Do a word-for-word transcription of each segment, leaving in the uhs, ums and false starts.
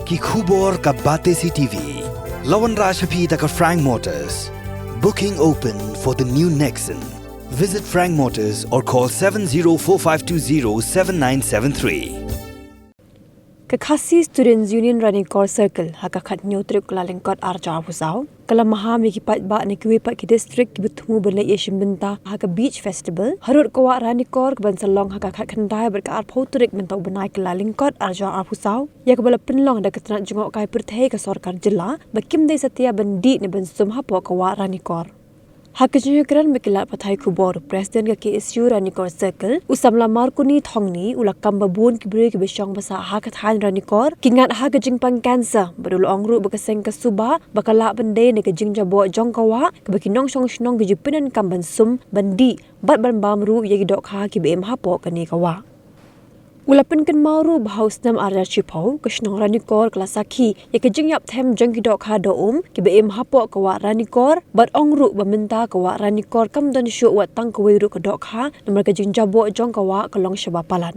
Ki khubor ka Batesi T V. La wanrah sha phi da ka Frank Motors. Booking open for the new Nexon. Visit Frank Motors or call seven zero four five two zero seven nine seven three. Ka Khasi Students Union Ranikor Circle ha ka khathynñiew tarik Kyllalyngkot arhajar arphew saw ka la maham ïa ki paidbah na kiwei pat ki district kiba thmu ban leit ïashimbynta ha ka Beach Festival harud ka wah Ranikor kaban sa long ha ka khatkhyndai bad ka arphew tarik mynta u bnai Kyllalyngkot arhajar arphew saw, ïa kaba la pynlong da ka tnat jngohkai pyrthei ka sorkar jylla ba kim dei satia ban dih ne ban sum hapoh ka wah Ranikor. Ha ka jingïakren bad ki lad pathai khubor, u President ka K S U Ranikor Circle, u samla Markoni Thongni, u la kam ba bun ki briew kiba shong ba sah ha ka thaiñ Ranikor ki ngat ha ka jingpang cancer, bad u la ong ruh ba ka seng ka suba ba ka lah ban dei na ka jingjaboh jong ka wah kaba ki nongshong shnong ki ju pyndonkam ban sum, ban dih bad ban bam ruh ïa ki dohkha kiba im hapoh kane ka wah. U la pynkynmaw ruh ba ha u snem arhajar shiphew ka shnong Ranikor ka la sakhi ïa ka jingïap them jong ki dohkha dohum kiba im hapoh ka wah Ranikor, bad ong ruh ba mynta ka wah Ranikor kam don shuh wat tang kawei ruh ka dohkha namar ka jingjaboh jong ka wah ka long shaba palat.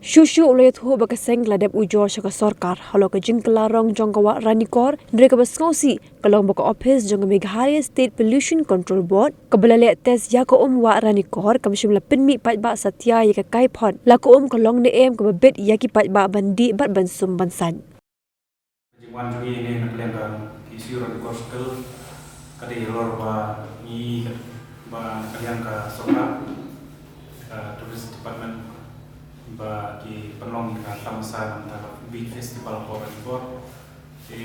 Shuh shuh u la ïathuh ba ka seng ka la dep ujor sha ka sorkar halor ka jingkylla rong jong ka wah Ranikor, hynrei kaba sngewsih ka long ba ka ophis jong ka Meghalaya State Pollution Control Board kaba la leh test ïa ka um wah Ranikor kam shym la pynmih paidbah satia ïa ka kaiphod la ka um ka long ne em kaba bit ïa ki paidbah ban dih bad ban sum ban sait. Jingwan jong ngi ne na ka liang ka K S U Ranikor Circle ka dei halor ba ngi ba na ka liang ka sorkar, ka Tourist Department, ba ki pynlong ïa ka tamasa namar ka Beach Festival hapoh Ranikor. Te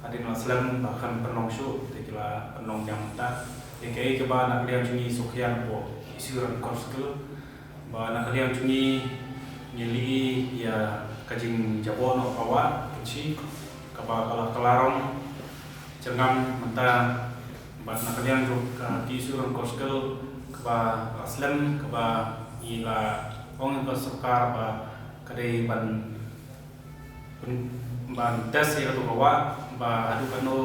hadien la slem ba kan pynlong shuh te ki la pynlong biang mynta. Te kaei kaba na ka liang jong ngi sngewkhia hapoh K S U Ranikor Circle ba na ka liang jong ngi ngi la ïohi ïa ka jingjaboh noh ka wah Kynshi kaba ka la kylla rong jyrngam mynta. Bad na ka liang jong ka K S U Ranikor Circle kaba la slem kaba ngi la ong ïa ka sorkar ba ka dei ban ban test ïa kato ka wah ba haduh katno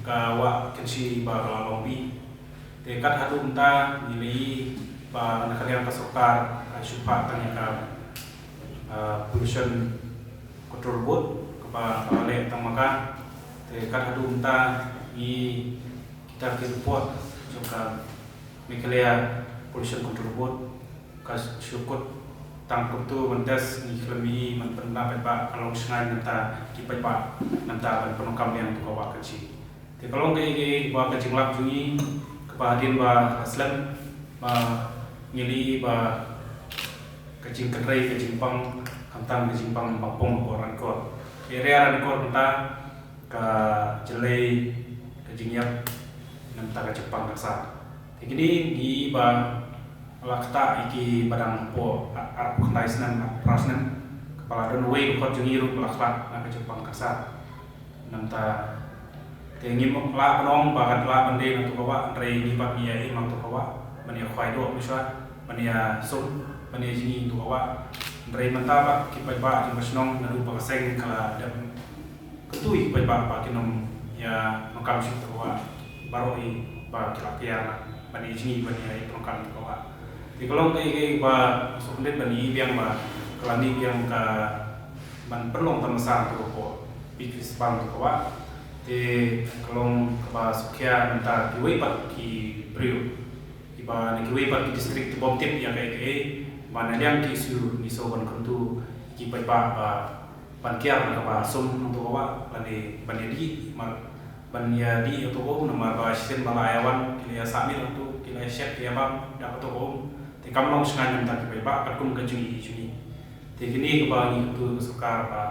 ka wah Kynshi ba ka la long bih. Te kat haduh mynta ngi la ïohi ba na ka liang ka sorkar ka shu phah tang ïa ka, ah, Pollution Control Board kaba ka la leh tang ma ka. Te kat haduh mynta ngi kita ki report jong ka Meghalaya Pollution Control Board ka shu kut tang kumto ban test, ngi khlem ïohi ban pynbna paidbah ka long shngaiñ na ka bynta ki paidbah na ka bynta ban pyndonkam ïa kato ka wah Kynshi. Te ka long kaei kaei ba ka jinglap jong ngi kaba hadien ba la slem ba ngi la ïohi ba ka jingkynrei ka jingpang khamtam ka jingpang ba pong hapoh Ranikor. Ka area Ranikor mynta ka jyllei ka jingïap na ka bynta ka jingpang ka ksar. Te kine ngi ïohi ba la ktah ïa kiba dang hapoh ar, arphew khyndai snem, arphew phra snem, kaba la don uwei u dkhot jong ngi ruh ba la khlad na ka jingpang ka ksar. Na ka bynta te ngim lah ban ong ba kan lah ban dei na kato ka wah, hynrei ngi pat ngi ïa im ha kato ka wah ban ïa khwai doh mynshuwa, ban ïa sum, ban ïa jngi ha kato ka wah. Hynrei mynta pat ki paidbah jong ka shnong naduh ba ka seng ka la dep kyntu ïa ki paidbah ba kin ym ïa pyndonkam shuh kato ka wah. Baroh hi ba ki la kiar ban ïa jngi ban ïa pyndonkam kato ka wah. Te ka long kaei kaei ba sngewkhyndiat ban ïohi biang ba ka la mih biang ka ban pynlong tamasa kato ka Beach Festival kato ka wah. Te ka long kaba sngewkhia na ka bynta kiwei pat ki briew kiba na kiwei pat ki district ki bym tip ïa kaei kaei ba na liang K S U ngi sngew ban kyntu ïa ki paidbah ba ban kiar na kaba sum na kato ka wah lane ban ïa dih, mar ban ïa dih ïa kato ka um namar ba shisien ba la ïa wan ki la ïa sah miet ïa kato, ki la ïa shet ki ïa bam da kato ka um. Te kam long shngaiñ na ka bynta ki paidbah katkum ka jingïohi jong ngi. Te kine kaba ngi kyntu ïa ka sorkar ba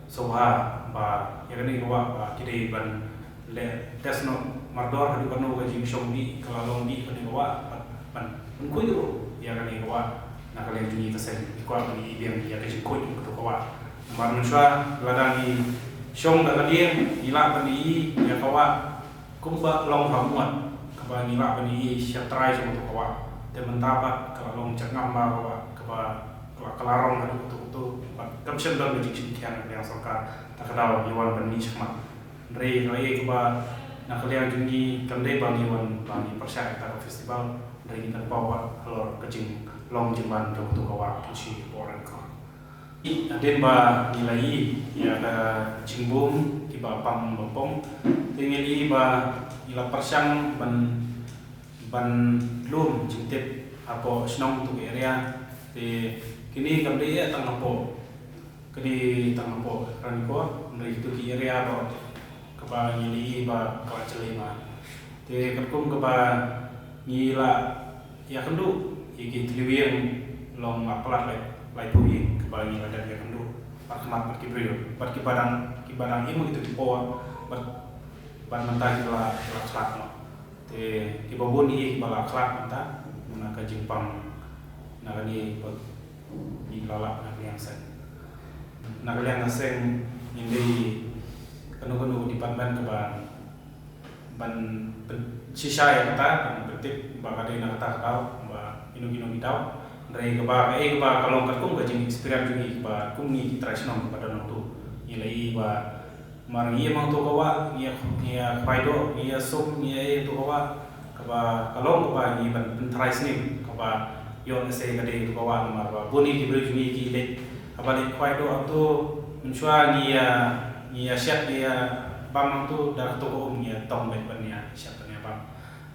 sngewbha ba ïa kane ka wah ba ki dei ban leh test noh mardor haduh katno ka jingshong bih ka la long bih kane ka wah, ban, ban pynkhuid ruh ïa kane ka wah na ka liang jong ngi ka seng, ngi kwah ban ïohi biang ïa ka jingkhuid jong kato ka wah. Namar mynshuwa lada ngi shong da ka lieng ngi lah ban ïohi ïa ka wah kumba long ha mut kaba ngi lah ban ïohi sha trai jong kato ka wah. Te mynta pat ka la long jyrngam bha ka wah kaba ka la, ka la rong haduh kato kato, bad kam shym don ka jingshim khia na ka liang sorkar. Ta ka daw ngi wan ban mih shakhmat. Hynrei kaei kaba na ka liang jong ngi kam dei ba ngi wan ba ngi pyrshah ïa kata ka festival, hynrei ngi pynpaw ba halor ka jinglong jingman jong kato ka wah Kynshi hapoh Ranikor. Hadien ba ngi la ïohi Ïa ka jingbum kiba pang ba pong. Te ngi la ïohi ba ngi la pyrshang ban ban lum jingtip hapoh shnong tu ki area. Te kine kam dei tang hapoh, ka dei tang hapoh Ranikor, hynrei tu ki area ba kaba ngi la ïohi ba ka la jyllei ma. Te katkum kaba ngi la ïakynduh ïa ki tliwing long la palat lai, laiphew ïing kaba ngi la dep ïakynduh bad khmat bad ki briew bad kiba dang, kiba dang im ha kitu ki por bad bad mynta ki la, ki la khlad noh. Te kiba bun hi kiba la khlad mynta na ka jingpang na kane ba ngi la lap na ka liang seng. Na ka liang ka seng ngin dei kano kano department kaba ban pyn-, shisha ïa kata, ban pyntip ba ka dei na kata ka daw ba ino ino ki daw. Hynrei kaba kaei kaba ka long katkum ka jing experience jong ngi kaba kum ngi ki trai shnong kaba don hangtu, ngi la ïohi ba mar ngi ïa mang tu ka wah, ngi ïa, ngi ïa khwai doh, ngi ïa sum, ngi ïa ei tu ka wah, kaba ka long kaba ngi ban pyntrai sniew kaba ïoh lehse ka dei tu ka wah namar ba bun hi ki briew jong ngi ki leit, kaba leit khwai doh hangtu mynshuwa ngi ïa, ngi ïa shet, ngi ïa bam hangtu da katu ka um, ngi ïa tong beit ban ïa shet ban ïa bam.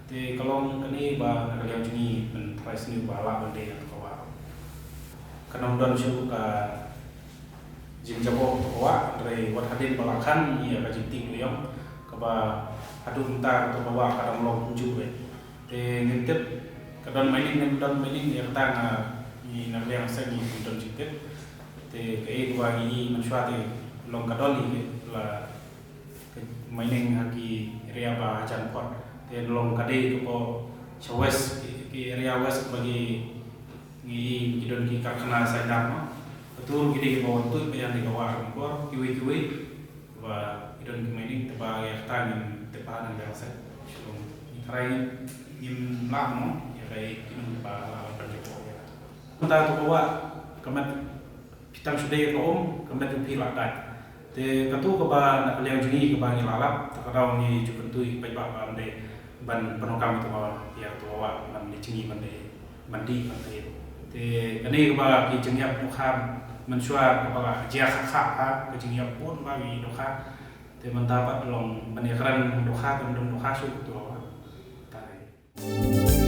Te ka long kane ba na ka liang jong ngi pyntrai sniew ba lah ban dei na tu ka wah. Kan ym don shuh ka jingjaboh tu ka wah, hynrei wat hadien ba la khang ïa ka jingtieng ïong kaba haduh mynta tu ka wah ka dang long kumjuh beit. Te ngim tip ka don mining ne ym don mining, ïa kata nga, ngi na ka liang seng ngi ym don jingtip. Te kaei kaba ngi ïohi mynshuwa te long ka don hi la ka mining ha ki area ba hajan phot. Te long ka dei ka por sha west, ki, ki area west ba ki ngi ïohi ki don ki karkhana saidan noh. Katu ruh ki dei kiba wan tuid ba ïa dei ka wah Ranikor kiwei kiwei ba ki don ki mining, te ba ïa kata ngim tip ba na ka liang seng. Shuh ngi tharai ngim lah mo ïa kaei ki nong ba la ban jaboh ïa. Mynta tu ka wah ka met phi tang shu dei ka um, ka met jong phi la dait. Te katu kaba na ka liang jong ngi kaba ngi la lap, ta ka daw ngi ju kyntu ïa ki paidbah ba ym dei ban pyndonkam ïa tu ka wah, ïa tu ka wah ban dei jong ngi ban dei ban dih ban dih. Te kane kaba ki jingïap dohkha mynshuwa kaba la jia kha kha ha ka jingïap bun ba ngi dohkha. Te mynta pat long ban ïakren dohkha, te ym don dohkha shuh tu ka wah. Te